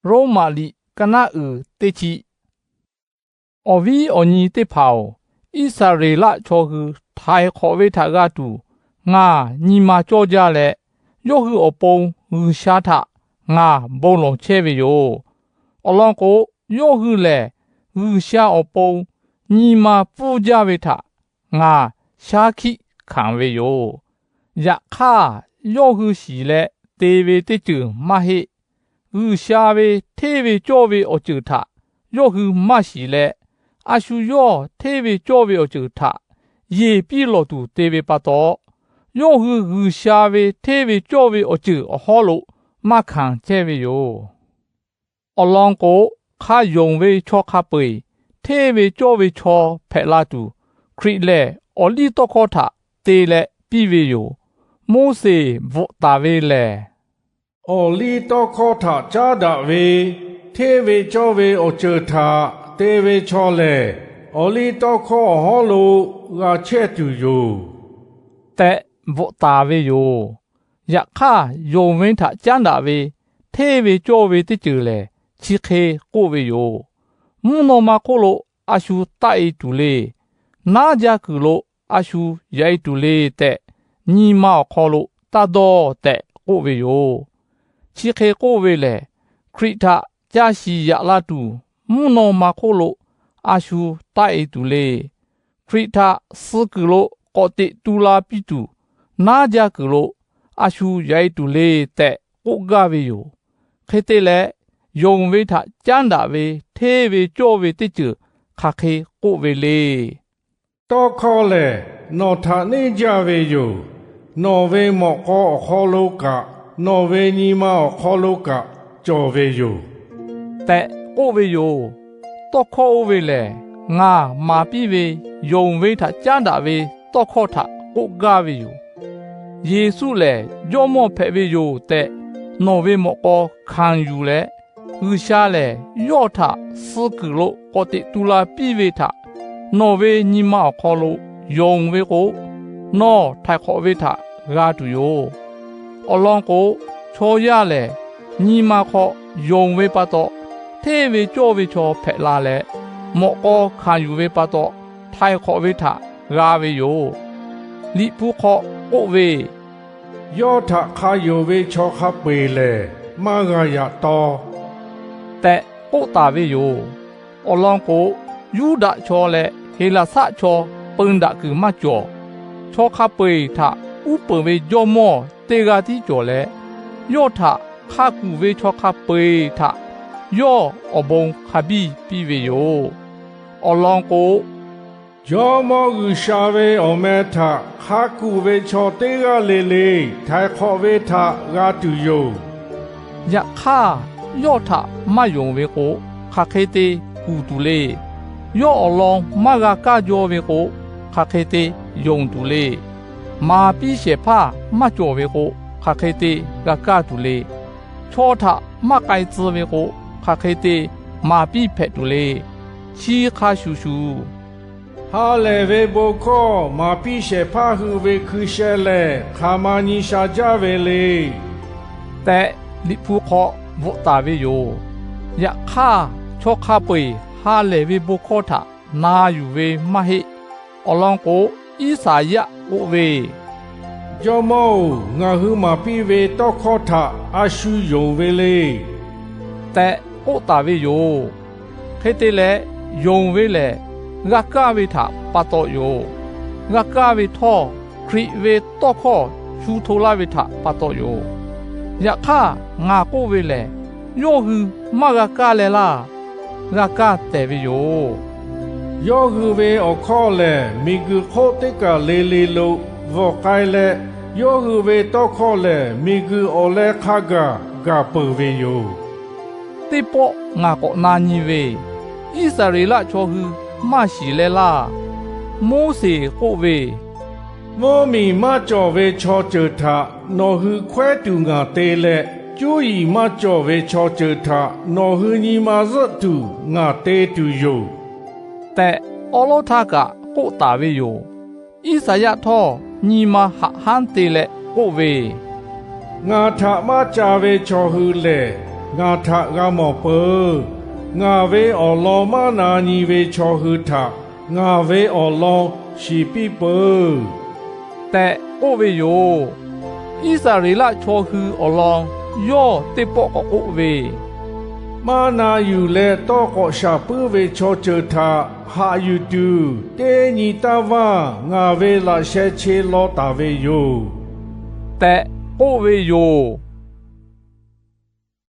Roˉmaꞈ liꞈ ka naˆ uiˍ teˇ chi. Awˬ viˉ awˬ nyi teˇ hpaˍ-oˬ, Iˉsaˍreˍlaˆ chaw hui htaiˍ hk'awꞈ ve htaꞈ g'a tuˬ ngaˬ nyi ma cawˇ jaˇ leh, yawˇ hui awˬ pon G'uiˬsha htaꞈ ngaˬ bon lawˬ chehˇ ve yoˬ. Awˬ lawn k'o, yawˇ hui lehˬ G'uiˬsha awˬ pon nyi ma pfuhˇ jaˇ ve htaꞈ ngaˬ shaˉ hkiˆ hkanˍ ve yoˬ. Yaꞈ hk'aˇ, yawˇ hui shiˍ leh te ve teˇ ceuˬ maˇ heˆ. G'uiˬsha ve hteˇ ve cawˇ ve awˬ ceuˬ htaꞈ yawˇ hui maˇ shiˍ leh, a shu yawˇ hteˇ ve cawˇ ve awˬ ceuˬ htaꞈ yeˬ piˇ lawˬ tuˬ te ve pa taw, yawˇ hui G'uiˬsha ve hteˇ ve cawˇ ve awˬ ceuˬ awˬ hawˉ lo maˇ hkanˍ chehˇ ve yoˬ. Awˬ lawn k'o, hk'a yonˍ ve chaw hk'a peu-eˬ hteˇ ve cawˇ ve chaw hpehꞈ la tuˬ, Hkriꞈ lehˬ awˬ liˇ tawˇ hkawˇ htaꞈ te leh piˇ ve yoˬ. Moˉseˍ bvuhꞈ taˍ ve lehˬ, awˬ liˇ tawˇ hkawˇ htaꞈ caˉ daꞈ ve, hteˇ ve cawˇ ve awˬ ceuˬ htaꞈ te ve chaw lehˬ, awˬ liˇ tawˇ hkawˇ awˬ hawˉ lo g'a chehˇ tuˬ yoˬ tehꞈ bvuhꞈ taˍ ve yoˬ. Yaꞈ hk'aˇ, yonˍ ve htaꞈ caˉ daꞈ ve hteˇ ve cawˇ ve teˇ ceuˬ lehˬ, chi hk'e k'oˆ ve yoˬ. Mvuhˇ naw ma hk'oˆ lo a shu taˆ-e tuˬ le. Naˉ jaˇ kuiˬ lo a shu yaꞈ-e tuˬ le tehꞈ, nyi ma awˬ hk'aw lo taˇ dawˇ tehꞈ k'oˆ ve yoˬ. Chi hk'e k'oˆ ve lehˬ, Hkriꞈ htaꞈ ca shiˍ yaꞈ la tuˬ mvuhˇ naw ma hk'oˆ lo a shu taˆ-e tuˬ le. Hkriꞈ htaꞈ suh kuiˬ lo k'awꞈ teꞈ tu la piˇ tuˬ, naˉ jaˇ kuiˬ lo a shu yaꞈ-e tuˬ le tehꞈ k'oˆ gaˇ ve yoˬ. Hk'e te leh, yonˍ ve htaꞈ caˉ daꞈ ve hteˇ ve cawˇ ve teˇ ceuˬ hk'aˬ hk'e k'oˆ ve le. Tawˇ hkawˇ lehˬ, nawˬ htaꞈ neˇ jaˇ ve yoˬ. Nawˬ ve mawꞈ k'aw awˬ hk'aw lo kaꞈ, nawˬ ve nyi ma awˬ hk'aw lo kaꞈ cawˬ ve yoˬ tehꞈ k'oˆ ve yoˬ. Tawˇ hkawˇ oˇ ve lehˬ, ngaˬ maˍ piˇ ve yonˍ ve htaꞈ caˉ daꞈ ve tawˇ hkawˇ htaꞈ k'oˆ gaˇ ve yoˬ. Yeˍsuˆ lehˬ Jawˇ mawˇ hpehꞈ ve yoˬ tehꞈ nawˬ ve mawꞈ k'aw hkanˍ yuˬ leh, G'uiˬsha lehˬ yawˇ htaꞈ suh kuiˬ lo k'awꞈ teꞈ tu la piˇ ve htaꞈ nawˬ ve nyi ma awˬ hk'aw lo yonˍ ve k'o, nawˬ htaiˍ hk'awꞈ ve htaꞈ g'a tuˬ yoˬ. Awˬ lawn k'o, chaw yaˇ lehˬ nyi ma hk'aw yonˍ ve pa taw, hteˇ ve cawˇ ve chaw hpehꞈ la leh, mawꞈ k'aw hkanˍ yuˬ ve pa taw, htaiˍ hk'awꞈ ve htaꞈ g'a ve yoˬ. Liꞈ hpu hk'aw k'oˆ ve, Yawˇ htaꞈ hk'a yonˍ ve chaw hk'a peu-eˬ lehˬ, maˇ g'a yaꞈ taw tehꞈ k'oˆ taˍ ve yoˬ. Awˬ lawn k'o, Yuˇdaꞈ chaw leh Heˍlaˍsaˆ chaw peu daꞈ kuiˬ maˇ cawˬ. Chaw hk'a peu-eˬ htaꞈ uˉ peunˍ ve jawˇ mawˇ teˇ g'aˇ tiˉ cawˬ leh, yawˇ htaꞈ hk'a kuˬ ve chaw hk'a peu-eˬ htaꞈ yawˇ awˬ bon hk'a biˇ piˇ ve yoˬ. Awˬ lawn k'o, Jawˇ mawˇ G'uiˬsha ve awˬ meh htaꞈ hk'a kuˬ ve chaw teˇ g'aˇ le le htaiˍ hk'awꞈ ve htaꞈ g'a tuˬ yoˬ. Yaꞈ hk'aˇ, yawˇ htaꞈ maˇ yonˍ ve k'o, hk'aˬ hk'e te kuˬ tuˬ le. Yawˇ awˬ lawn maˇ g'a kaˇ jaw ve k'o, hk'aˬ hk'e te yonˍ tuˬ le. Maˍ piˇ shehˍ hpaˇ maˇ cawˬ ve k'o, hk'aˬ hk'e te g'a kaˇ tuˬ le. Chaw htaꞈ maˇ k'ai tcuh ve k'o, hk'aˬ hk'e te maˍ piˇ hpehꞈ tuˬ le. Chi hk'a shuˍ shuˍ, Ha lehˬ ve bon hkawˇ maˍ piˇ shehˍ hpaˇ hui ve hkui sheh lehˬ, hk'aˬ ma nyi sha jaˇ ve le tehꞈ, Liꞈ hpu hk'aw bvuhꞈ taˍ ve yoˬ. Yaꞈ hk'aˇ, chaw hk'a peu-eˬ ha lehˬ ve bon hkawˇ htaꞈ na yuˬ ve maˇ heˆ. Awˬ lawn k'o, Iˉsaˍyaˆ k'oˆ ve, Jawˇ mawˇ-oˬ, ngaˬ hui maˍ piˇ ve tawˇ hkawˇ htaꞈ a shu yonˍ ve le tehꞈ k'oˆ taˍ ve yoˬ. Hk'e te leh, yonˍ ve lehˬ g'a kaˇ ve htaꞈ pa taw yoˬ. G'a kaˇ ve htawˇ, Hkriꞈ ve tawˇ hkawˇ shu hto laˇ ve htaꞈ pa taw yoˬ. Yaꞈ hk'aˇ, ngaˬ k'oˆ ve lehˬ, yawˇ hui maˇ g'a kaˇ leh laˇ. G'a kaˇ tehˬ ve yoˬ. Yawˇ hui ve awˬ hkawˇ lehˬ, miˬguiˬ hk'oˆ teˇ kaˬ le le lo bvuhˬ k'ai leh, yawˇ hui ve tawˇ hkawˇ lehˬ, miˬguiˬ awˬ leh hk'a gaˬ gaˬ peuˬ ve yoˬ. Teˇ pawˆ ngaˬ k'awꞈ na nyi ve, Iˉsaˍreˍlaˆ chaw hui maˇ shiˍ leh laˇ. Moˉseˍ k'oˆ ve, Mvuhˇmiˬ maˇ cawˬ ve chaw ceuˬ htaꞈ nawˬ hui hkawehˉ tuˬ ngaˬ te leh, cuˇ yiˍ maˇ cawˬ ve chaw ceuˬ htaꞈ nawˬ hui nyi ma zuhˆ tuˬ ngaˬ te tuˬ yoˬ tehꞈ, awˉ lawˉ htaˇ kaꞈ k'oˆ taˍ ve yoˬ. Iˉsaˍyaˆ htawˇ nyi ma haꞈ hanˉ te leh k'oˆ ve, Ngaˬ htaꞈ maˇ ca ve chaw hui lehˬ, ngaˬ htaꞈ g'a mawˬ peuˬ. Ngaˬ ve awˬ lawn maˇ na nyi ve chaw hui htaꞈ ngaˬ ve awˬ lawn shiˍ piˇ peuˬ tehꞈ k'oˆ ve yoˬ. Iˉsaˍreˍlaˆ chaw hui awˬ lawn yawˇ teˇ pawˆ k'awꞈ k'oˆ ve, Maˇ na yuˬ leh tawˇ k'awꞈ shaˍ puiˉ ve chaw ceuˬ htaꞈ haꞈ yuˬ tuˬ, teˇ nyi taˇ vaˇ ngaˬ ve laꞈ sheh che law taˍ ve yoˬ tehꞈ k'oˆ ve yoˬ.